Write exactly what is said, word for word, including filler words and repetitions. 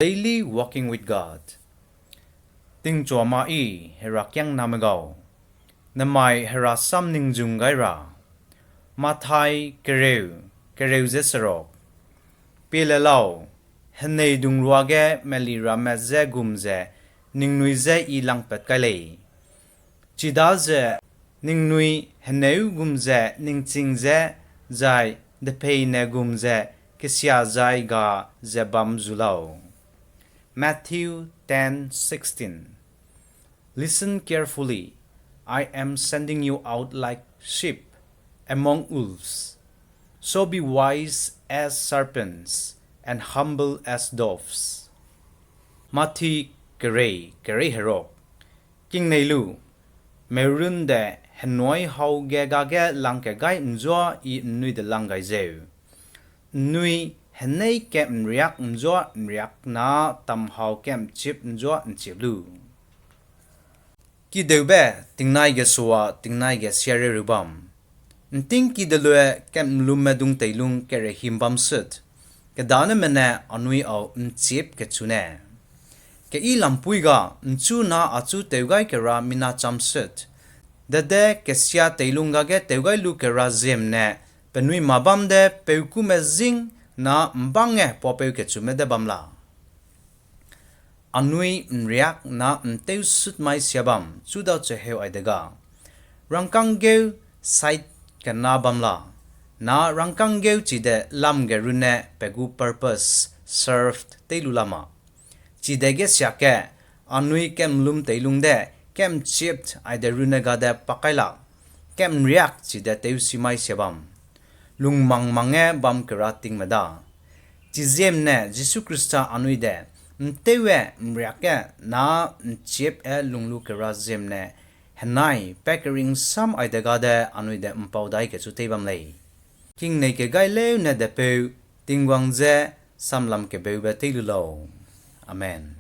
Daily Walking with God. Tingchuama I, Herakiangname gau. Nemai Hera sam ningzung gai ra. Mathai kereu, kereu ze seruk. Pie le lau, henei dung ruage meli ramme je gum ze ningnui je I langpat kai lei. Chidaze ningnui heneu gum ze ningching ze zai depeine gum ze kesia zai ga ze bam zu lau. Matthew ten sixteen. Listen carefully. I am sending you out like sheep among wolves. So be wise as serpents and humble as doves. Mathi kerei, kerei heruk. Kingnei lu, meurun de henui hau ge gage lang ke gai nzua I nnui de lang gai zeu. Nnui henei ke nriak nzua nriak na tamhau ke nchip nzua nchip lu. Kideube tingnai ge sua tingnai ge siare rubam. Nting ki delue kemlumme dung teilung kerehim bam sut. Kedane mene anui au nchip kechu ne. Kei lampui ga nchu na achu tewgai kera mina cham sut. Dede kesia teilung gage tewgai lu kera ziem ne penui ma bam de peukume zing na mbang e puapeu kechume de bam la. Anui nriak na ntew sut mai sia bam chu dau cheheu ai dega. Rangkang geu side kena bam la. Na rangkang geu chide lam ge runne pe gu purpose served tei lu lama. Chide ge siake, anui kemlum teilung de, kemchipt ai de runne gade pakai la, kemriak chide tewsi mai sia bam. Lungmang mange bam kera tingme da. Chiziemne Jisu Khrista anui de, ntewe nriak e na nchiep e lunglu kera ziemne, henai pe kering sam ai de gade anui de mpau dai kechu tei bam lei. Kingnei kegai leune depeu, Tingwang je samlam kebeube tei lu lau. Amen.